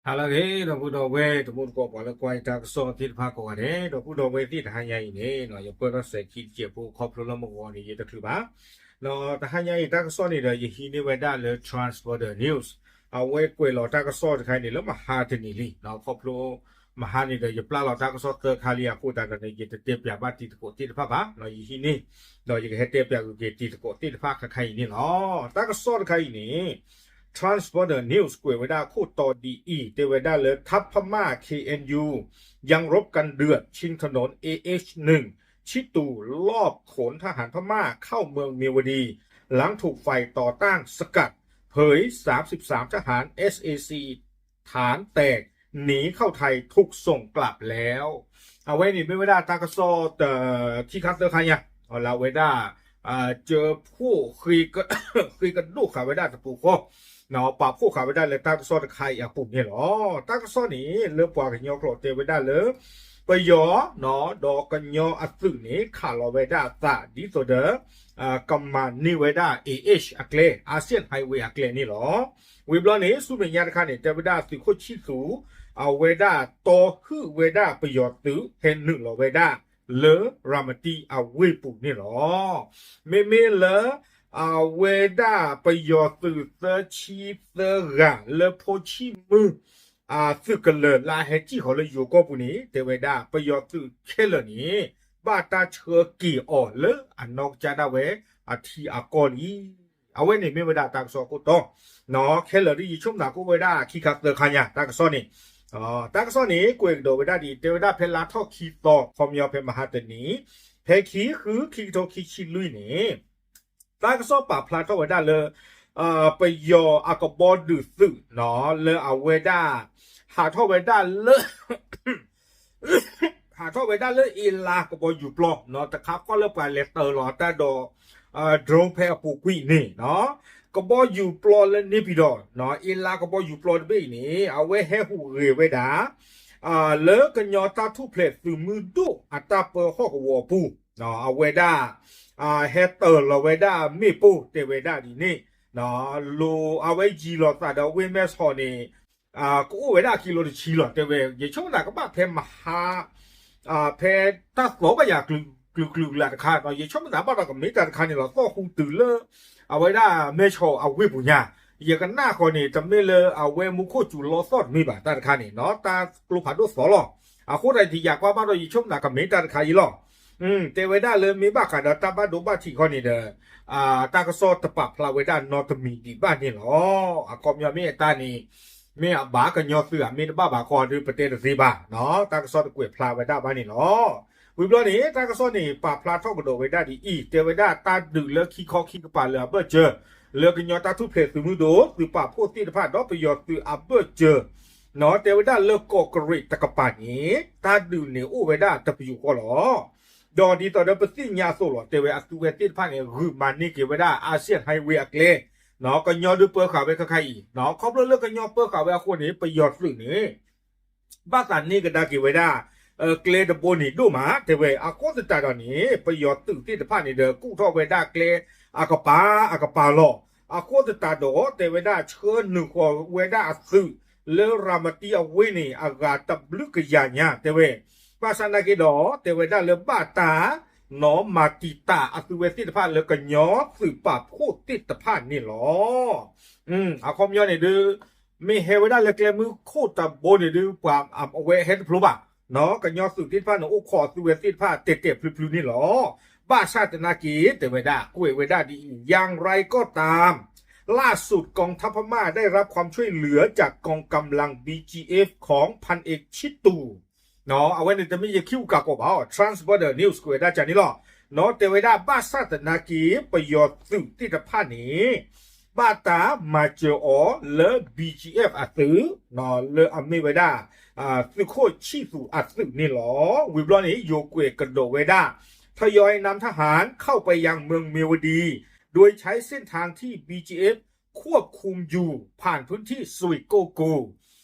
ဟါလၢအဂ့ၤ ဒီပုၢ်ဒီဝဲၢ် တံၤသကိး ပှၤလၢကွၢ်ယတၢ်ကစီၣ်သ့ၣ်တဖၣ်ကိးဂၤဒဲး, ဒီပုၢ်ဒီဝဲၢ်သ့ၣ် တဟါညါအံၤန့ၣ် ယပၢၢ်ထီၣ်စဲၤခံတစဲးဖိ ခီဖျိလၢမုၢ်ဂီၤန့ၣ် ယတချုးဘၣ်. ဒီးတဟါညါအံၤတၢ်ကစီၣ်န့ၣ်ဒီး ယဟံးန့ၢ်ဝဲဒၣ်လၢ Trans Border News အဝဲကွဲးလီၤတၢ်ကစီၣ်တခါအံၤန့ၣ် လၢမဟါတနံၤလံ, ခီဖျိမဟါန့ၣ်ဒီး ယပျၢ်လီၤတၢ်ကစီၣ်သၢခါလံအဃိသတးဒီးန့ၣ် ယတတဲပၠးဘၣ်တံၤသကိးသ့ၣ်တဖၣ်ဘၣ်, ယဟံးန့ၢ် ဒီးယကဟဲတဲပၠးဂ့ၤက့ၤတံၤသကိးသ့ၣ်တဖၣ်ခဲခါအံၤန့ၣ်လီၤ. တၢ်ကစီၣ်တခါအံၤန့ၣ် Trans Border News ကွဲးဝဲဒၣ်ခိၣ်တီဒ်အံၤ တဲဝဲဒၣ်လၢ ทัพพม่า เคเอ็นยู ยังรบกันเดือด ชิงถนน เอเอชหนึ่ง ชิตู ลอบขนทหารพม่าเข้าเมืองเมียวดี หลังถูกฝ่ายต่อต้านสกัด เผย สามสิบสาม ทหาร เอสเอซี ฐานแตก หนีเข้าไทย ถูกส่งกลับแล้ว အဝဲန့ၣ်မ့ၢ်ဝဲဒၣ်တၢ်ကစီၣ်တခံခါသၢခါညါ, လၢအဝဲဒၣ် ကၢဖှိၣ် ဃ့ကဒိၣ်ဃာ်ဝဲဒၣ်တပူၤဃီ, ပာ်ဖှိၣ်ဃာ်ဝဲဒၣ်လၢတၢ်ကစီၣ်တခါအံၤအပူၤန့ၣ်လီၤ. တၢ်ကစီၣ်န့ၣ် လၢပှၤကညီကျိာ်တဲဝဲဒၣ်လၢ ပယီၤ ဒီးကညီအသုးန့ၣ် ခးလီၤဝဲဒၣ်အသး ဒ်သိးဒီး ကမၤန့ၢ်ဝဲဒၣ် AH အကျဲ Asian Highway အကျဲန့ၣ်လီၤ. ဝံၤဘျီန့ၣ် ဆူမဲာ်ညါတခါန့ၣ် တဲဝဲဒၣ်သုးခိၣ်ဆံၣ်သူး အဝဲဒၣ်တီဟုၣ်ဝဲဒၣ်ပယီၤသုး ဟဲနုာ်လီၤဝဲဒၣ်လၢရၤမတံအဝ့ၢ်ပူၤန့ၣ်လီၤ. မ့မ့ၢ်လၢ အဝဲဒၣ်ပယီၤသုးသၢဆံသၢဂၤလၢဖိဆံၣ်မုၢ် သုးကလၢၤလၢအဟဲစံၣ်ဃီၤလၢယိၤကီၢ်ပူၤန့ၣ် တဲဝဲဒၣ်ပယီၤသုးခဲလၢာ်န့ၣ် ဘၣ်တၢ်ဆှၢက့ၤအီၤလၢအနီၢ်ကစၢ်ဒၣ်ဝဲအထံအကီၢ်လံ. အဝဲန့ၣ်မ့ၢ်ဝဲဒၣ်တၢ်ကစီၣ်ခိၣ်တီ, ခဲလၢာ်ဒ်ယဆိကမိၣ်သးကအိၣ်ဝဲဒၣ်ခံခါသၢခါညါ တၢ်ကစီၣ်န့ၣ်, တၢ်ကစီၣ်န့ၣ် ကွဲးကဒီးဝဲဒၣ်ဒ်အံၤ တဲဝဲဒၣ်ဖဲလါထီၣ်ခံသီ ခီပညီဖဲမဟါတနံၤ ဖဲခံဃု ခံကထိခံဆံလွံၢ်န့ၣ် တၢ်ကစီၣ်ပာ်ဖျါထီၣ်ဝဲဒၣ်လၢ ပယီၤအကဘီဒုးသုး လၢအဝဲဒၣ် ဟးထီၣ်ဝဲဒၣ်လၢ ဟးထီၣ်ဝဲဒၣ်လၢအ့လါကဘီယူၤပျီ တခါဃီလၢပှၤလဲၤတၢၤလီၤတၢ်ဒီး drone ဖဲအပူၤကွံာ်န့ၣ် ကဘီယူၤပျီလၢန့ၣ်ပံၤဒီး အ့လါကဘီယူၤပျီတဘ့ၣ်အံၤန့ၣ် အဝဲဟဲဟူးဂဲၤဝဲဒၣ် လၢကညီတၢ်ထူၣ်ဖျဲးသုးမုၢ်ဒိၣ်အတၢ်ပၢဟီၣ်ကဝီၤအပူၤ အဝဲဒၣ် ဟဲတၢၤလီၤဝဲဒၣ်မ့ၣ်ပိၢ်တဲဝဲဒၣ်ဒ်န့ၣ် လီၤအဝဲယံၤလီၤသးဒီးဝ့ၢ်မဲၢ်ဆီးန့ၣ် ကအိၣ်ဝဲဒၣ်ကံလိတဆံလီၤ တဲဝဲ ယဆိကမိၣ်သးကဘၣ်ဖဲမဟါ ဖဲတၢ်သီဘၣ်ယၤ ကလုာ်ကလုာ်ကလုာ်တခါ ယဆိကမိၣ်သးဘၣ်ဒီးကမ့ၢ်တၢ်တခါန့ၣ်လီၤ သီၣ်ဃူတုၤလၢ အဝဲဒၣ်မဲၢ်ဆီးအဝ့ၢ်ပူၤညါ ယကနၣ်ဃီန့ၣ် တမ့ၢ်လၢအဝဲမူခိၣ်စူၤလီသီၣ်တမ့ၢ်ဘၣ် တၢ်တခါန့ၣ် တၢ်ကျိဖးဒိၣ်သီလီၤ အဃိသတးယကွၢ်ဘၣ်ဒီး ယဆိကမိၣ်သးကမ့ၢ်တၢ်တခါအံၤလီၤ တဲဝဲဒၣ်လၢမ့ၢ်ဘၣ်ဃးဒီးတၢ်ဘၣ်ဒိဘၣ်ထံးခီန့ၣ်ဒီး တၢ်ကစီၣ်တပာ်ဖျါဝဲဒၣ်နီတမံၤဒံးဘၣ်န့ၣ်လီၤ. အခီပညီမ့ၢ်အတၢ်န့ၣ် မ့ၢ်အဘၣ်ကညီသုးဧါ မ့ၢ်တဘၣ်ဘၣ်ဃီဒီး ပတဲတသ့ဘၣ် တၢ်ကစီၣ်တကွဲးဖျါဝဲဒၣ်ဘၣ်န့ၣ်လီၤ. ဝံၤဘျီန့ၣ် တၢ်ကစီၣ်န့ၣ် ပာ်ဖျါထီၣ်ကဒီးဝဲဒၣ်ဒ်အံၤ တဲဝဲဒၣ်တၢ်ဒုးလၢခံခီခံကပၤလၢအဘၢၣ်စၢၤ လၢကညီတၢ်ထူၣ်ဖျဲးသုးမုၢ်ဒိၣ် သုးပာ်ဖှိၣ်သ့ၣ်တဖၣ်ဒီးပယီၤသုးအဘၢၣ်စၢၤ တဲဝဲဒၣ်လၢကီးကရ့းတကပၤန့ၣ် တၢ်ဒုးန့ၣ်အိၣ်ဝဲဒၣ်တပယူာ်ဃီလီၤ. ဒီးဒ်သိးဒီးပသ့ၣ်ညါအသိးလီၤ တဲဝဲအသုဝဲသ့ၣ်တဖၣ်န့ၣ် ဂုာ်မၤန့ၢ်က့ၤဝဲဒၣ် Asian Highway အကျဲ ကညီဒုးပၢဃာ်ဝဲခဲခါအံၤ ခီဖျိလၢကညီပၢဃာ်ဝဲအဃိန့ၣ် ပယီၤသုးန့ၣ် ဘၣ်သးန့ၢ်ကဒါက့ၤဝဲဒၣ် ကျဲတဘိန့ၣ်ဒိၣ်မး တဲဝဲ အဃိသတးဒီးန့ၣ် ပယီၤသုးသ့ၣ်တဖၣ်န့ၣ်ဒီး ကူၣ်ထီၣ်ဝဲဒၣ်ကျဲအကပၤအကပၤလီၤ. အဃိသတးဒီး တဲဝဲဒၣ်ဆှၢနုာ်ဃီၤဝဲဒၣ်အသုး လၢရၤမတံအဝ့ၢ်န့ၣ် အဂၤတဘျုးကယၤညါ တဲဝဲ ဘၣ်ဆၣ်နာ်က့ဒီး တဲဝဲဒၣ်လၢဘၣ်တၢ် နီၢ်မၤတံာ်တာ်အသုဝဲသ့ၣ်တဖၣ်လၢကညီသုးပာ်ဖှိၣ်သ့ၣ်တဖၣ်န့ၣ်လီၤ. အခီပညီန့ၣ်ဒုး မ့ၢ်ဟဲဝဲဒၣ်လၢကျဲမုၢ်ခိၣ်တဘိန့ၣ်ဒုး ပှၤအဝဲဟဲတဖျိဘၣ် ကညီသုးသ့ၣ်တဖၣ်န့ၣ် အိၣ်ခိးအသုဝဲသ့ၣ်တဖၣ်တဲာ်တဲာ်ဖျုးဖျုးန့ၣ်လီၤ. ဘၣ်ဆၣ်သနာ်က့ တဲဝဲဒၣ် ကွဲးဝဲဒၣ်ဒ်အံၤ อย่างไรก็ตาม ล่าสุดกองทัพพม่าได้รับความช่วยเหลือจากกองกำลัง บีจีเอฟ ของพันเอกชิตตู่ အဝဲန့ၣ်တမ့ၢ်ယခံးကးကီးဘၣ် Trans Border News ကွဲးဝဲဒၣ်ကန့ၣ်လီၤ. နီၢ်တဲဝဲဒၣ် ဘၣ်ဆၣ်သနာ်က့ ပယီၤသုးသ့ၣ်တဖၣ်န့ၣ် ဘၣ်တၢ်မၤစၢၤအီၤလၢ ဘီကၠံအ့ၣ် အသုး လၢအမ့ၢ်ဝဲဒၣ် သုးခိၣ်ဆံၣ်သူးအသုးန့ၣ်လီၤ. ဝံၤဘျီန့ၣ် ယိၤကွဲးကဒီးဝဲဒၣ် ทยอยนำทหารเข้าไปยังเมืองเมียวดี โดยใช้เส้นทางที่ บีจีเอฟ ควบคุมอยู่ ผ่านพื้นที่สุยโกโก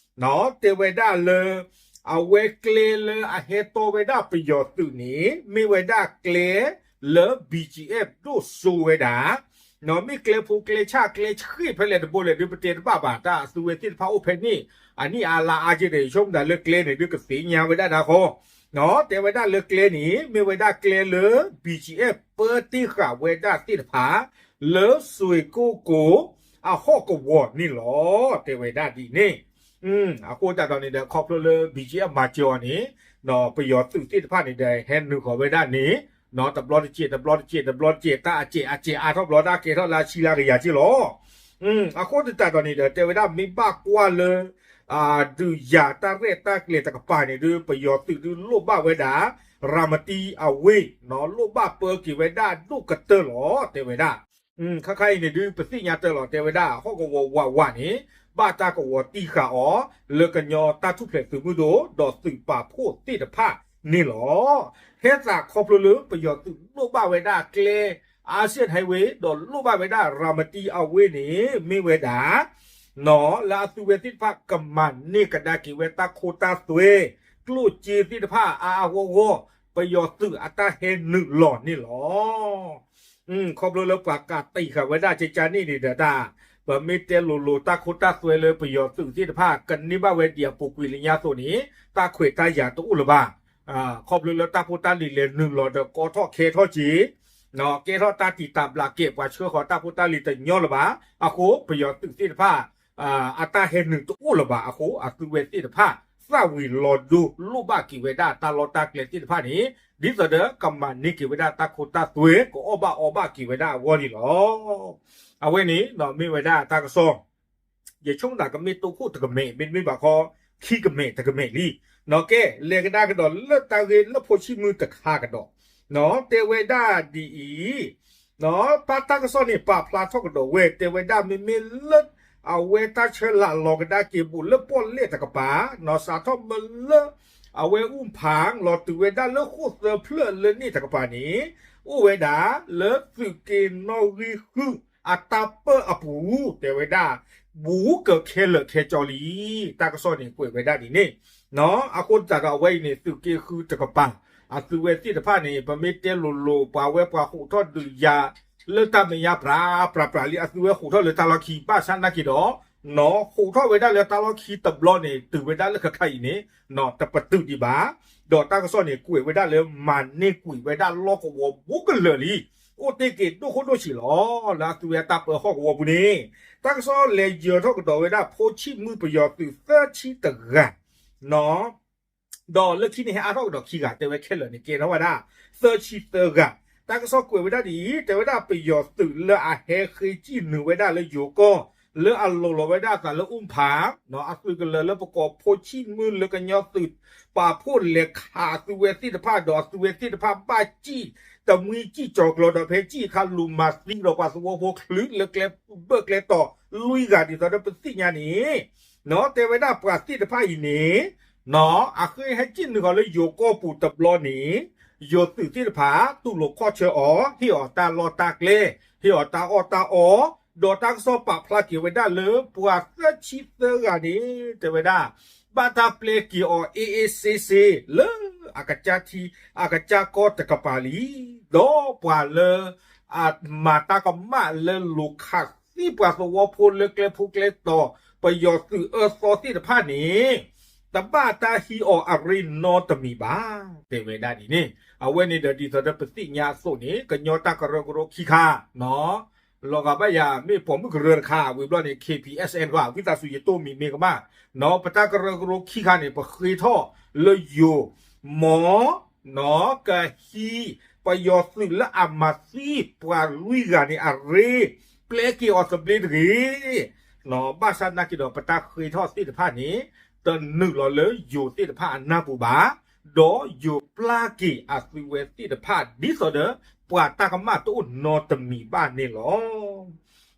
တဲဝဲဒၣ်လၢ အဝဲကျဲလၢအဟဲတီဝဲဒၣ်ပယီၤသုးန့ၣ် မ့ၢ်ဝဲဒၣ်ကျဲလၢ ဘီကၠံအ့ၣ် ဒိၣ်စိဝဲဒၣ် မ့ၢ်ကျဲဖိကျဲဆၣ်ကျဲဆှ့ၣ်ဖဲလဲၣ်တဘိလဲၣ်ဒုး ပတဲတဘၣ်ဘၣ် တၢ်အသုဝဲသ့ၣ်တဖၣ်အိၣ်ဖဲန့ၣ် အနံၣ်အါလါအါက့ဒီး ယဆိကမိၣ်ဒၣ်လၢကျဲန့ၣ်ဒုး ကသ့ၣ်ညါဝဲဒၣ်ဒၣ်ဃီ တဲဝဲဒၣ်လၢကျဲန့ၣ် မ့ၢ်ဝဲဒၣ်ကျဲလၢ ဘံၣ်ကၠံၣ်အဲၣ် ပၢတ့ၢ်ဃာ်ဝဲဒၣ်သ့ၣ်တဖၣ် လၢစွ့ၣ်ကိၢ်ကိၣ် အဟီၣ်ကဝီၤန့ၣ်လီၤ တဲဝဲဒၣ်ဒ်န့ၣ်. အဃိသတးဒီးန့ၣ်ဒီး ခီဖျိလၢ ဘံၣ်ကၠံၣ်အဲၣ် မၤစၢၤအီၤန့ၣ် ပယီၤသုးသ့ၣ်တဖၣ်န့ၣ်ဒီး ဟဲနုာ်ဃီၤဝဲဒၣ်န့ၣ် တဘျီတစဲး တဘျီတစဲး တဘျီတစဲး တၢ်အစဲးအစဲးအါထီၣ်ဘျီ တၢ်ကဲထီၣ်လၢအဆံလါကယၤက့လီၤ. အဃိသတးဒီးန့ၣ်ဒီး တဲဝဲဒၣ်မ့ၢ်ဘၣ်ကွၢ်လၢ ဒုးယၤတၢ်ရဲၣ်တၢ်ကျဲၤတကပၤန့ၣ်ဒုး ပယီၤသုးဒုးလိၣ်ဘၣ်ဝဲဒၣ် ရၤမတံအဝ့ၢ် လိၣ်ဘၣ်ပၢက့ၤဝဲဒၣ်ဒိၣ်ကတၢၢ်လီၤ တဲဝဲဒၣ်. ခါခါအံၤန့ၣ်ဒုး ပသ့ၣ်ညါတၢ်လီၤ တဲဝဲဒၣ် ဟီၣ်ကဝီၤဝးဝးန့ၣ် ဘၣ်တၢ်ကဝီၤတံၢ်ဃာ်အီၤ လၢကညီတၢ်ထူၣ်ဖျဲးသုးမုၢ်ဒိၣ် ဒီးသုးပာ်ဖှိၣ်သ့ၣ်တဖၣ်န့ၣ်လီၤ. ဟဲသးခီဖျိလၢပယီၤသုးလိၣ်ဘၣ်ဝဲဒၣ်ကျဲ Asian Highway ဒီးလိၣ်ဘၣ်ဝဲဒၣ်ရၤမတံအဝ့ၢ်န့ၣ် မ့ၢ်ဝဲဒၣ် လၢအသုဝဲသ့ၣ်တဖၣ်ကမၤန့ၢ်ကဒါက့ၤဝဲတၢ်ခိတၢ်သွဲ ကျိၣ်စ့သ့ၣ်တဖၣ်အါအါဂီၢ်ဂီၢ် ပယီၤသုးအတၢ်ဟဲနုာ်လီၤန့ၣ်လီၤ. ခီဖျိလၢပှၤကးတံာ်ဃာ်ဝဲဒၣ်ကကန့ၣ်န့ၣ်ဒီးတၢ် ပမ့ၢ်တဲလိၤလိၤတၢ်ခိတၢ်သွဲလၢပယီၤသုးသ့ၣ်တဖၣ် ကန့ၢ်ဘၣ်ဝဲဒံးအပူၤကွံာ်လၢညါအသိးန့ၣ် တၢ်ခွဲးတၢ်ယာ်တအိၣ်လၢၤဘၣ်. ခီဖျိလၢတၢ်ဖိတၢ်လံၤလဲၤနုာ်လီၤဒီးကီထီၣ်ခဲထီၣ်က့ၤ ကဲထီၣ်တၢ်တံာ်တာ်ဘျးကဲး ပှၤဆှၢဃီၤတၢ်ဖိတၢ်လံၤတညီလၢၤဘၣ်. အဃိပယီၤသုးသ့ၣ်တဖၣ် အတၢ်ဟဲနုာ်တအိၣ်လၢၤဘၣ်အဃိ အသုဝဲသ့ၣ်တဖၣ် သၣ်ဝံၤလီၤဒိလိၣ်ဘၣ်က့ၤဝဲဒၣ်တၢ်လီၢ်တၢ်ကျဲသ့ၣ်တဖၣ်န့ၣ် ဒ်သိးဒီးကမၤန့ၢ်က့ၤဝဲဒၣ်တၢ်ခိတၢ်သွဲ ကအီၣ်ဘၣ်အီဘၣ်က့ၤဝဲဒၣ်အဂီၢ်န့ၣ်လီၤ. အဝဲန့ၣ်မ့ၢ်ဝဲဒၣ်တၢ်ကစီၣ် ယဆိကမိၣ်တၢ်ကမ့ၢ်တိခိၣ်တကမဲာ် မ့တမ့ၢ်ဘၣ်ခီ ခံကမဲာ်တကမဲာ်လံ. ကဲ လဲၤကဒါကဒီးလၢတၢ်ဂ့ၢ်လၢဖိဆံးမုၢ်တခါကဒီး တဲဝဲဒၣ်ဒ်အံၤ ပၢ်တၢ်ကစီၣ်န့ၣ် ပာ်ဖျါထီၣ်ကဒီးဝဲ တဲဝဲဒၣ်မ့မ့ၢ်လၢ အဝဲတၢ်ဆၢလာ်လီၤကဒါက့ၤဘူးလၢပီၣ်လဲၣ်တကပၤ စးထီၣ်မ့ၢ်လၢ အဝဲအူၣ်ဖး လီၤတုၤဝဲဒၣ်လၢဃိၣ်သၢဖျၢၣ်လၢန့ၣ်တကပၤန့ၣ် အိၣ်ဝဲဒၣ်လၢသုးက့နီၣ်ဂံၢ်ဃု အတၢ်ပၢၢ်အပူၤ တဲဝဲဒၣ် ဘူးကခဲလၢာ်ခဲကၠီလံ. တၢ်ကစီၣ်န့ၣ်ကွဲးဝဲဒၣ်ဒ်န့ၣ် အဃိသတးဒီးအဝဲအံၤန့ၣ် သုးက့ဃုတကပၤ အသုဝဲသ့ၣ်တဖၣ်န့ၣ် ပမ့ၢ်တဲလိၤလိၤ ပှၤဝဲပှၤဃိးထီၣ်ဒုးယၤ လၢတၢ်မဲာ်ညါပြးပြးပြးလံ အသုဝဲဃိးထီၣ်လၢတၢ်လီၢ်ခံ ဘၣ်ဆၣ်နာ်က့ၤဒီး ဃိးထီၣ်ဝဲဒၣ်လၢတၢ်လီၢ်ခံတဘျီန့ၣ် တုၤဝဲဒၣ်လၢခဲခါအံၤန့ၣ် တပတုာ်ဒံးဘၣ်. ဒီးတၢ်ကစီၣ်န့ၣ် ကွဲးဝဲဒၣ်လၢမၤန့ၢ်ကွံာ်ဝဲဒၣ်လီၢ်ကဝီၤဘူးကလၢာ်လံ အိၣ်တ့ၢ်က့ၤဒိၣ်ခိၣ်ဒိၣ်ဆံးလီၤ လၢအသုဝဲတၢ်ပၢဟီၣ်ကဝီၤပူၤန့ၣ် တၢ်ကစီၣ်လဲၤယၢၤထီၣ်ကဒီးဝဲဒၣ် ဖိဆံးမုၢ်ပယီၤသုးသၢဆံတဂၤ ဒီးလၢခံန့ၣ်ဟဲအါထီၣ်ကဒီးခံဂၤ တဲဝဲခဲလၢာ်န့ၣ် ကဲထီၣ်ဝဲဒၣ် သၢဆံသၢဂၤ တၢ်ကစီၣ်ကွဲးဝဲဒၣ်ဒ်အံၤ တဲဝဲဒၣ်ပယီၤသုးလၢအဟဲဃ့စံၣ်နုာ်ဝဲဒၣ်လၢယိၤကီၢ် လၢအလိၤလီၤဝဲဒၣ်အသးလၢအူၣ်ဖး အသုးကလၢၤလၢပကိးဖိဆံးမုၢ်လၢကညီသုးပာ်ဖှိၣ်လဲၤခးအသုဝဲသ့ၣ်တဖၣ်ဒီးအသုဝဲသ့ၣ်တဖၣ်ဘၣ်စံၣ်တမှံစံၣ်ကၠီၤကျီၤဒီးဖဲစံၣ်အခါလူၤမၤသံဒီးပှၤသဝီဖိချုးလၢကျဲဘၢၣ်ကျဲတီၤလွံၢ်ဂၤဒ်သိးဒီးပသ့ၣ်ညါန့ၣ် တဲဝဲဒၣ်ပှၤသ့ၣ်တဖၣ်အံၤန့ၣ် အဃ့ဟဲစံၣ်နုာ်ဃီၤလၢယိၤကီၢ်ပူၤတဘျီန့ၣ် ယိၤသုးသ့ၣ်တဖၣ် တူၢ်လိာ်ခီၣ်ဆၢအီၤ ဟ့ၣ်အီၤတၢ်လီၢ်တၢ်ကျဲ ဟ့ၣ်အီၤတၢ်အီၣ်တၢ်အီ ဒီးတၢ်ကစီၣ်ပာ်ဖျါက့ၤဝဲဒၣ်လၢပှၤသၢဆံသၢဂၤန့ၣ် တဲဝဲဒၣ် ဘၣ်တၢ်ပျဲက့ၤအီၤ အေးအေးဆေးဆေး လၢအကစၢ်ထံ အကစၢ်ကီၢ်တကပၤလံ ဒီးပှၤလၢ အမၤတၢ်ကမၣ်လၢလူၤခးသံပှၤသဝီဖိလၢကျဲဖိကျဲတီၤ ပယီၤသုးအၢသီသ့ၣ်တဖၣ်န့ၣ် တဘၣ်တၢ်ဟံးအီၤအရ့နီတမံၤဘၣ် တဲဝဲဒၣ်ဒ်န့ၣ်. အဝဲန့ၣ်ဒီးဒ်သိးဒီးပသ့ၣ်ညါအသိးန့ၣ် ကညီတၢ်ကရၢကရိခံခါ လီၤဂာ်ဘၣ်ယၤ မ့ၢ်ပိာ်မုၣ်ကရၢတခါ ဝံၤဘျီန့ၣ် ခ့ပံၣ်အဲၣ်စၣ်အဲၣ် ကွၢ် ဝံသးစူၤယတိၢ်မံၤမ့ၢ်ကမၣ် ပတၢ်ကရၢကရိခံခါန့ၣ် ပဃ့ထီၣ်လၢယိၤ မ် ကဟံး ပယီၤသုးလၢအမၤသံပှၤလွံၢ်ဂၤန့ၣ်အရ့ ပျဲက့ၤအီၤသဘျ့တဂ့ၤ. ဘၣ်ဆၣ်နာ်က့ၤဒီးပတၢ်ဃ့ထီၣ်သ့ၣ်တဖၣ်န့ၣ် တနုာ်လီၤလၢယိၤသ့ၣ်တဖၣ်အနၢ်ပူၤဘၣ်, ဒီးယိၤပျၢ်က့ၤအသုဝဲသ့ၣ်တဖၣ် ဒ်သိးဒီး ပှၤတၢ်ကမၣ်တအိၣ်နီတမံၤဘၣ်န့ၣ်လီၤ.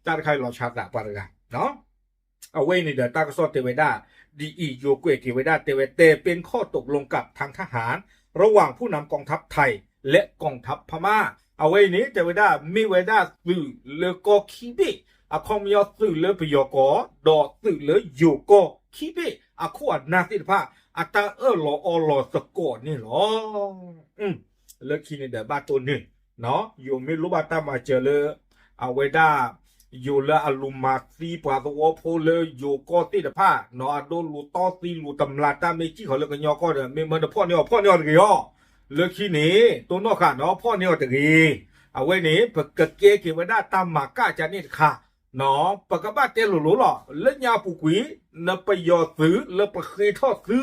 တၢ်တခါအံၤလီၤဆါသးပှၤတဂၤ အဝဲအံၤန့ၣ်ဒီးတၢ်ကစီၣ်တဲဝဲဒၣ် ဒ်အံၤ ယိၤကွဲးက့ၤဝဲဒၣ်တဲဝဲ แต่เป็นข้อตกลงกับทางทหาร ระหว่างผู้นำกองทัพไทย และกองทัพพม่า အဝဲအံၤန့ၣ် တဲဝဲဒၣ် မ့ၢ်ဝဲဒၣ်သုးလၢကီၢ်ခံဘ့ၣ် အခီပညီသုးလၢပယီၤကီၢ် ဒီးသုးလၢယိၤကီၢ်ခံဘ့ၣ် အခိၣ်အနၢ်သ့ၣ်တဖၣ် အတၢ်အၢၣ်လီၤအီလီၤသကိးန့ၣ်လီၤ. လၢခံန့ၣ်ဒီးဘၣ်တိၢ်န့ၢ် ယိၤမ့ၢ်လိၣ်ဘၣ်တၢ်မၤစၢၤလၢ အဝဲဒၣ် ယိၤလၢအလူၤမၤသံပှၤသဝီဖိလၢယိၤကီၢ်သ့ၣ်တဖၣ် နီၢ် အဒိလူၤတီသံလူၤတမျၢ်တၢ်မ့ၢ်စံၣ်ဃီၤလၢကညီကီၢ်ဒီး မ့ၢ်မၢနဖီၣ်န့ၢ်အီၤ ဖီၣ်န့ၢ်အီၤတဂ့ၤအီၤ, လၢခံန့ၣ် တိၢ်နီၣ်ဃာ်နီၢ် ဖီၣ်န့ၢ်အီၤတဂ့ၤ. အဝဲန့ၣ် ပကကဲက့ၤဝဲဒၣ်တၢ်မၤကၣ်ကန့ၣ်တခါ နီၢ် ပကဘၣ်တဲလိၤလိၤလီၤ. လၢညါအပူၤကွံာ် နပယီၤသုးလၢပဃ့ထီၣ်သု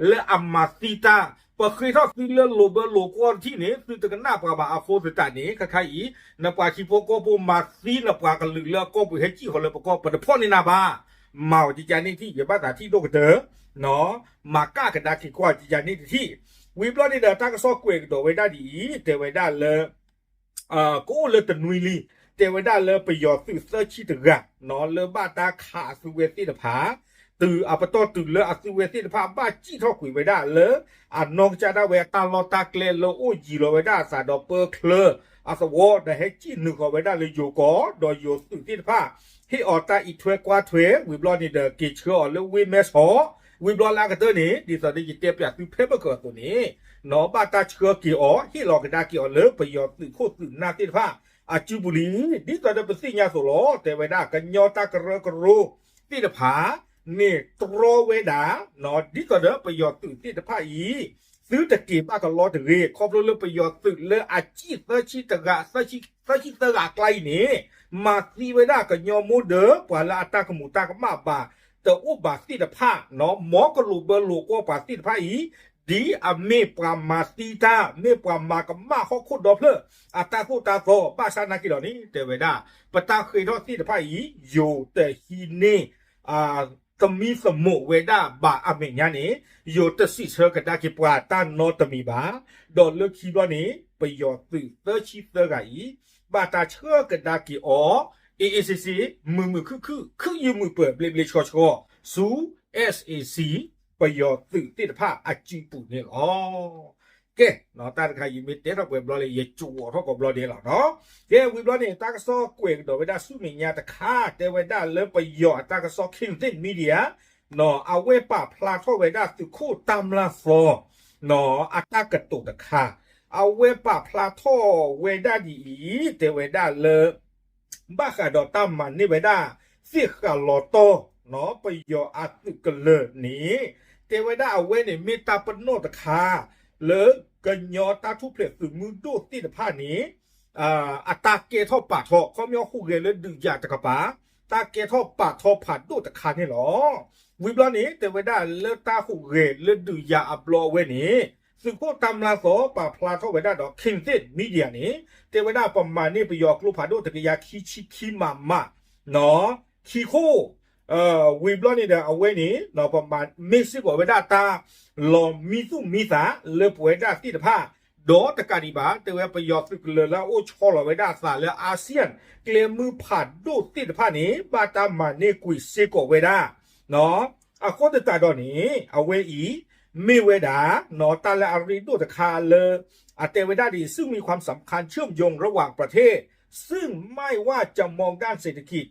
လၢအမၤသံတၢ် ပဃ့ထီၣ်သုလၢလိၤဘၢလိၤကွီၢ်တထံၣ်န့ၣ် သုတကနၣ်ပှၤဘၣ်အဃိသတးန့ၣ် ခဲခါအံၤ နပှၤထံဖိကီၢ်ဖိမၤသံနပှၤကလုာ်လၢအကီၢ်ပူၤဟဲစံၣ်ဃီၤလၢပကီၢ် ပတဖီၣ်န့ၢ်နၤဘၣ်. မၤအီၤကကန့ၣ်ထံၣ် ယဘၣ်သးထံၣ်ဒိၣ်ကတၢၢ် နီၢ် မၤကၣ်ကဒါက့ၤကွၢ်ကကန့ၣ်တထံၣ်. ဝံၤဘျီန့ၣ်ဒီး တၢ်ကစီၣ်ကွဲးကဒီးဝဲဒၣ်ဒ်အံၤ တဲဝဲဒၣ်လၢ ကအိၣ်လၢတနွံလံ, တဲဝဲဒၣ်လၢပယီၤသုးသၢဆံတဂၤ နီၢ် လၢဘၣ်တၢ်ခးအသုဝဲသ့ၣ်တဖၣ် တုၤအပတီၢ်တုၤလၢအသုဝဲသ့ၣ်တဖၣ် ဘၣ်စံၣ်ထီၣ်ကွံာ်ဝဲဒၣ်လၢ အနီၢ်ကစၢ်ဒၣ်ဝဲအတၢ်လီၢ်တၢ်ကျဲလၢအိၣ်ယံၤလီၤဝဲဒၣ်အသးဒီးပၢချၢအသဝီ ဒီးဟဲစံၣ်နုာ်ဃီၤဝဲဒၣ်လၢယိၤကီၢ် ဒီးယိၤသုးသ့ၣ်တဖၣ် ဟ့ၣ်အီၤတၢ်အံးထွဲကွၢ်ထွဲ ဝံၤဘျီန့ၣ်ဒီး က့ၤဆှၢအီၤလၢဝ့ၢ်မဲဆီး, ဝံၤဘျီလၢအကတၢၢ်န့ၣ် ဒ်သိးဒီးယတဲပၠးသုဖဲဘၢၣ်ကၢၤအသိးန့ၣ် နီၢ် ဘၣ်တၢ်ဆှၢက့ၤအီၤ ဟ့ၣ်လီၤကဒါက့ၤအီၤလၢပယီၤသုးခိၣ်သုးနၢ်သ့ၣ်တဖၣ် အစုပူၤလံ. ဒ်သိးဒီးပသ့ၣ်ညါအသိးလီၤ တဲဝဲဒၣ် ကညီတၢ်ကရၢကရိသ့ၣ်တဖၣ် န့ၣ်တြီဝဲဒၣ် နီၢ် ဒ်သိးဒီးပယီၤသုးသ့ၣ်တဖၣ်အံၤ သုတက့ၤဘၣ်ကလီတဂ့ၤ ခီဖျိလၢပယီၤသုးလၢအစံၣ်သၢဆံတဂၤ သၢဆံသၢဂၤအကျါအံၤန့ၣ် မၤသံဝဲဒၣ်ကညီမိၢ်ဒၢ ပှၤလၢအတၢ်ကမူၤတၢ်ကမၣ်ဘၣ် တအိၣ်ဘၣ်သ့ၣ်တဖၣ် နီၢ် မ်ကလိာ်ဘၢလိာ်ကွီၢ်ပှၤသ့ၣ်တဖၣ်အံၤ ဒ်အမ့ၢ်ပှၤမၤသံတၢ် မ့ၢ်ပှၤမၤကမၣ်ဟီၣ်ခိၣ်ဒီဖျၢၣ် အတၢ်သိၣ်တၢ်သီ ဘၣ်ဆၣ်နာ်က့ၤဒီးန့ၣ် တဲဝဲဒၣ် ပတၢ်ဃ့ထီၣ်သ့ၣ်တဖၣ်အံၤ ယိၤတဟံးန့ၢ် သမံသမိးဝဲဒၣ်ဘၣ်အမဲာ်ညါန့ၣ် ယိၤတစံးဆၢကဒါက့ၤပှၤတၢ်နီတမံၤဘၣ်. ဒီးလၢခံဘျီန့ၣ် ပယီၤသုးသၢဆံသၢဂၤအံၤ ဘၣ်တၢ်ဆှၢကဒါက့ၤအီၤ အ့ၣ်အ့ၣ်စ့စ့ မုာ်မုာ်ခုၣ်ခုၣ် ခုၣ်ယုာ်မုာ်ပၢၤ ဘျ့ဘျ့ဆှီဆှီ ဆူ SAC ပယီၤသုးသ့ၣ်တဖၣ်အစုပူၤန့ၣ်လီၤ. ကဲ နီၢ် တၢ်တခါအံၤမ့ၢ်တဲထီၣ်ပှဲၤဘျီလၢ ယကဝီၤထီၣ်ကိးဘျီဒဲးလီၤနီၢ်. ကဲ ဝံၤဘျီန့ၣ် တၢ်ကစီၣ်ကွဲးကဒီးဝဲဒၣ်ဆူမဲာ်ညါတခါ တဲဝဲဒၣ်လၢပယီၤအတၢ်ကစီၣ် Kingthit Media နီၢ် အဝဲပာ်ဖျါထီၣ်ဝဲဒၣ်သုးခိၣ်တၢ်မျၢ်သီ နီၢ် အတၢ်ကတိၤတခါ အဝဲပာ်ဖျါထီၣ်ဝဲဒၣ်ဒ်အံၤ တဲဝဲဒၣ်လၢ ဘၣ်ဃးဒီးတၢ်မၤန့ၢ်ဝဲဒၣ် သ့ၣ်ဃာ်လီၤတီ နီၢ် ပယီၤအသုးကလၢၤန့ၣ် တဲဝဲဒၣ်အဝဲန့ၣ်မ့ၢ်တၢ်ပနီၣ်တခါ လၢကညီတၢ်ထူၣ်ဖျဲးသုးမုၢ်ဒိၣ်သ့ၣ်တဖၣ်န့ၣ် အတၢ်ကဲထီၣ်ပာ်ထီ ခီပညီဟူးဂဲၤလၢဒုးယၤတကပၤ တၢ်ကဲထီၣ်ပာ်ထီဖးဒိၣ်တခါန့ၣ်လီၤ. ဝံၤဘျီန့ၣ် တဲဝဲဒၣ်လၢတၢ်ဟူးဂဲၤလၢဒုးယၤအဘျီအဝဲန့ၣ် သုးခိၣ်တၢ်မျၢ်သီပာ်ဖျါထီၣ်ဝဲဒၣ်ဒီး Kingthit Media န့ၣ် တဲဝဲဒၣ်ပမၤန့ၢ်ပယီၤကျိဖးဒိၣ် တကယၤခံဆံခံ မမ နီၢ် ခံခိၣ် ဝံၤဘျီန့ၣ်ဒီးအဝဲန့ၣ် ပမၤမ့ၢ်စ့ၢ်ကီးဝဲဒၣ်တၢ် လီၤမံသူၣ်မံသးလၢပဝဲဒၣ်သ့ၣ်တဖၣ် ဒီးတကးဒံးဘၣ် တဲဝဲပယီၤသုးကလၢၤလၢအအိၣ်ဆီလီၤဝဲဒၣ်အသးလၢ ASEAN ကျဲမုၢ်ဖးဒိၣ်သ့ၣ်တဖၣ်န့ၣ် ဘၣ်တၢ်မၤန့ၢ်ကွံာ်စ့ၢ်ကီးဝဲဒၣ် အဃိသတးဒီးန့ၣ် အဝဲအံၤ မ့ၢ်ဝဲဒၣ် နီၢ် တၢ်လၢအရ့ဒိၣ်တခါလၢ အတဲဝဲဒၣ်ဒ် ซึ่งมีความสำคัญเชื่อมโยงระหว่างประเทศ ซึ่งไม่ว่าจะมองด้านเศรษฐกิจ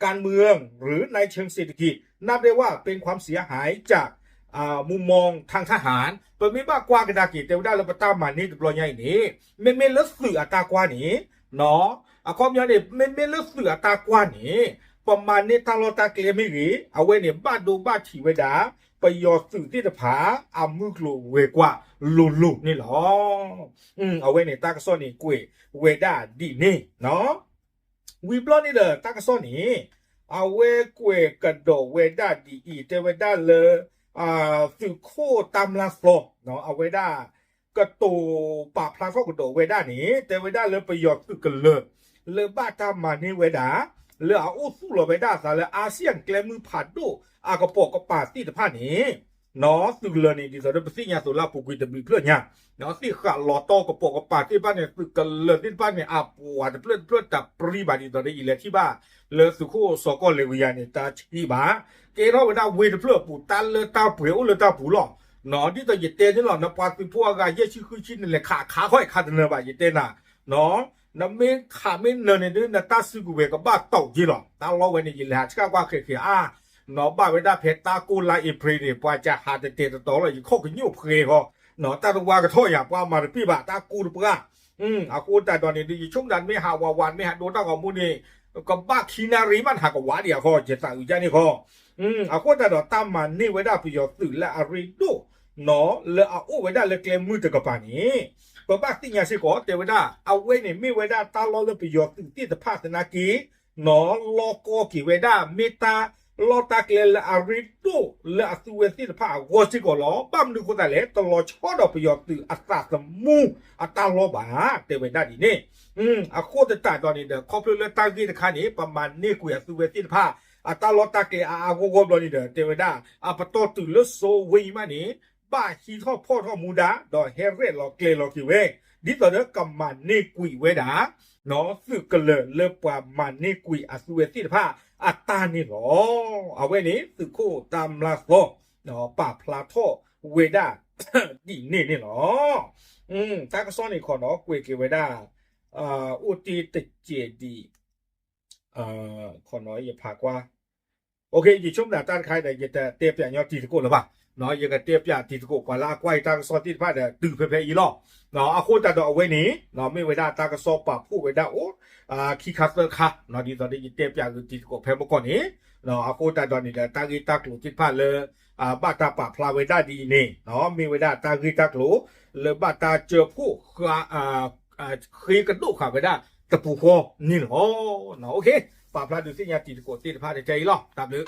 การเมือง หรือในเชิงเศรษฐกิจ นับได้ว่าเป็นความเสียหายจาก มุมมองทางทหาร ပမ့ၢ်ဘၣ်ကွၢ်ကဒါက့ၤ တဲဝဲဒၣ်လၢပတၢ်မၤန့ၢ်တဘျီညါအံၤန့ၣ် မ့မ့ၢ်လၢသုးအတၢ်ကွၢ်န့ၣ် အခီပညီန့ၣ် မ့မ့ၢ်လၢသုးအတၢ်ကွၢ်န့ၣ် ပမၤန့ၢ်တၢ်လီၢ်တၢ်ကျဲမ့ၢ်ဂ့ၤ အဝဲန့ၣ် ဘၣ်ဒိဘၣ်ထံးဝဲဒၣ် ပယီၤသုးသ့ၣ်တဖၣ် အမုၢ်ကျိၤဝဲၤကွာ်လိၤလိၤန့ၣ်လီၤ. အဝဲန့ၣ် တၢ်ကစီၣ်န့ၣ်ကွဲးဝဲဒၣ်ဒ်န့ၣ် ဝံၤဘျီန့ၣ်ဒီး တၢ်ကစီၣ်န့ၣ် အဝဲကွဲးကဒီးဝဲဒၣ်ဒ်အံၤ တဲဝဲဒၣ်လၢ သုးခိၣ်တၢ်မျၢ်သီ အဝဲဒၣ် ကတိၤပာ်ဖျါထီၣ်ကဒီးဝဲဒၣ်န့ၣ် တဲဝဲဒၣ်လၢပယီၤသုးကလၢၤ လၢဘၣ်တၢ်မၤန့ၢ်ဝဲဒၣ် လၢအအိၣ်သူၣ်လီၤဝဲဒၣ်အသးလၢ ASEAN ကျဲမုၢ်ဖးဒိၣ်အကပိာ်ကပၤသ့ၣ်တဖၣ်န့ၣ် သုးကလၢၤန့ၣ် ဒ်သိးဒီးပသ့ၣ်ညါသိးလၢအပူၤကွံာ်တဘျုးဖျၢၣ်ညါ သ့ၣ်ဃာ်လီၤတီကပိာ်ကပၤသ့ၣ်တဖၣ်န့ၣ် သုးကလၢၤသ့ၣ်တဖၣ်န့ၣ် အပှၤတဖျၢၣ်တဖျၢၣ်တပျံၤဘၣ် ဒ်သိးဒီးယလဲၤထံၣ်ဘၣ် လၢသုးခိၣ်စီၤကီၢ်လဲၤဝံၤယၤန့ၣ် တၢ်ထံၣ်ဘၣ် ကဲထီၣ်ဝဲဒၣ်ဝ့ၢ်တဖျၢၣ်အပူၤ တၢ်လၢတၢ်ပှဲၤအိၣ်လၢတၢ်ပူၤလီၤ. ဒ်သိးယတဲန့ၣ်လီၤ နပှၤသုးဖိအဂၤယဲၢ်ဆံဃုဆံန့ၣ် လဲၤခးခးခီၣ်ခးတနၢၤဘၣ် ယတဲနၤ နမ့ၢ်ခးမ့ၢ်နၢၤန့ၣ်ဒုး နတၢ်စုကဝဲၤကဘၣ်တီာ်က့လီၤ. တၢ်လီၢ်ဝဲန့ၣ် ယလဲၤဟးဆှၣ်ကွၢ်ဃဲၤဃဲၤအါ ဘၣ်ဝဲဒၣ်ဖဲတၢ်ကိၢ်လါအ့ဖြ့န့ၣ် ပှၤကဟးတတဲာ်တတီၤလီၤ ယခီၣ်ကညိၣ်ဖှဲဃီ တၢ်တဝါကထီၣ်ယၤ ပှၤမၤတပ့ၢ်ဘၣ် တၢ်ကိၢ်တပှၢ် အဃိသတးဒီးန့ၣ် ယဆိကမိၣ်တၢ်မ့ၢ်ဟးဝးဝး မ့ၢ်ဟးဒိတၢ်ဂီၤမူန့ၣ် ကဘၣ်ခံနၣ်ရံၣ်မး နဟးကဝးဒံးအဃိ ယသးအုးဒ်န့ၣ်ဃီ. အဃိသတးဒီး တၢ်မၤန့ၢ်ဝဲဒၣ်ပယီၤသုးလၢအရ့ဒိၣ် နီၢ် လၢအအိၣ်ဝဲဒၣ်လၢကျဲမုၢ်တကပၤန့ၣ် ပဘၣ်သ့ၣ်ညါစ့ၢ်ကီး တဲဝဲဒၣ် အဝဲန့ၣ်မ့ၢ်ဝဲဒၣ်တၢ်လီၢ်လၢပယီၤသုးသ့ၣ်တဖၣ်သနာ်က့ နီၢ် လီၢ်ကီၢ်က့ၤဝဲဒၣ် မ့ၢ်တၢ်လီၢ်တၢ်ကျဲလၢအရ့ဒိၣ်လၢအသုဝဲသ့ၣ်တဖၣ်အဂီၢ်စ့ၢ်ကီးလီၤ. ဘၣ်မနုၤအဃိသတးလဲၣ် တလီၤဆီဒီးပယီၤသုးအသးသမူအတၢ်လီၢ်ဘၣ် တဲဝဲဒၣ်ဒ်န့ၣ်. အဃိသတးဒီးန့ၣ်ဒီး ခီဖျိလၢတၢ်ဂ့ၢ်တခါန့ၣ် ပမၤန့ၢ်ကွံာ်အသုဝဲသ့ၣ်တဖၣ် အတၢ်လီၢ်တၢ်ကျဲအါအါဂီၢ်ဂီၢ်ဘျီန့ၣ်ဒီး တဲဝဲဒၣ် အပတီၢ်တုၤလၢစိဝ့အံၤမးန့ၣ် ဘၣ်ဟံးထီၣ်ဖီၣ်ထီၣ်မူဒါ ဒီးဟဲရဲၣ်လီၤကျဲၤလီၤက့ၤဝဲ ဒ်သိးဒီးကမၤန့ၢ်ကွံာ်ဝဲဒၣ် သုးကလၢၤလၢပှၤမၤန့ၢ်ကွံာ်အသုဝဲသ့ၣ်တဖၣ်အတၢ်န့ၣ်လီၤ. အဝဲန့ၣ် သုးခိၣ်တၢ်မျၢ်သီ ပာ်ဖျါထီၣ်ဝဲဒၣ် ဒ်န့ၣ်န့ၣ်လီၤ. တၢ်ကစီၣ်န့ၣ်ခီနီၤ ကွဲးက့ၤဝဲဒၣ် အိၣ်တ့ၢ်တစဲးဒံး ခီနီၤ ယဖးကွၢ် ယဆိကမိၣ်တၢ်တခါဒီး ယတတဲပၠးညီတံၤသကိးလၢၤဘၣ်. ယကတဲပၠးတံၤသကိး ပှၤလၢအကွၢ်ယတၢ်ကစီၣ်သ့ၣ်တဖၣ်ဒီး တုၤဖဲဖဲအံၤလီၤ. အဃိသတးဒီးအဝဲန့ၣ် မ့ၢ်ဝဲဒၣ်တၢ်ကစီၣ်ပာ်ဖှိၣ်ဝဲဒၣ်အိၣ် ခံခါသၢခါ ဒ်သိးဒီးယတဲပၠးဂ့ၤတံၤသကိးဖဲမကီၢ်န့ၣ် အဃိသတးဒီးန့ၣ်ဒီး တၢ်ဂ့ၢ်တၢ်ကျိၤသ့ၣ်တဖၣ်လၢ ဘၣ်တၢ်ပာ်ဖျါဝဲဒၣ်ဒ်အံၤန့ၣ် မ့ၢ်ဝဲဒၣ်တၢ်ဂ့ၢ်တၢ်ကျိၤ လၢဘၣ်တၢ်စၢဖှိၣ် ဃ့ကဒိၣ်ဃာ်ဝဲဒၣ်တပူၤဃီန့ၣ်လီၤ. ပာ်ဖျါဒုးသ့ၣ်ညါတံၤသကိးသ့ၣ်တဖၣ်န့ၣ်ထဲအံၤလီၤ. တၢ်ဘျုး